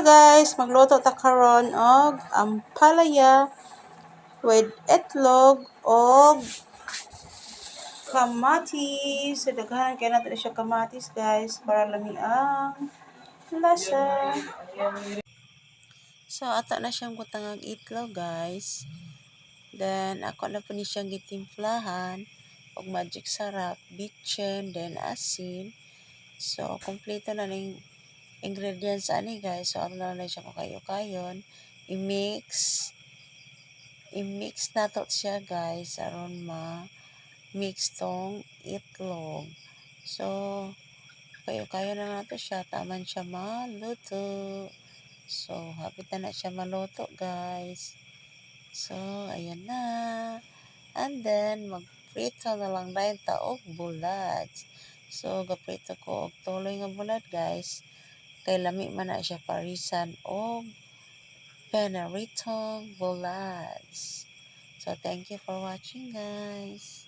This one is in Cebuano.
Hello guys, magluto ta karon og ampalaya with itlog og kamatis. So daghanan kay nato siya kamatis, guys, para lami ang lasa. So ato na siyang butangag itlog, guys. Then ako na po ni siyang gitimplahan og Magic Sarap, bitchin, then asin. So kompleto na ning ingredients ani, guys. So ato na lang siya kayo-kayon. I-mix. I-mix nato siya, guys, aron ma mix tong itlog. So kayo-kayo na nato siya taman siya maluto. So hapit na na siya maluto, guys. So ayan na. And then magprito na lang dayon ta og bulad. So gaprito ko og tuloy nga bulad, guys, kay lami man na siya parisan og pinaritong bulads. So thank you for watching, guys.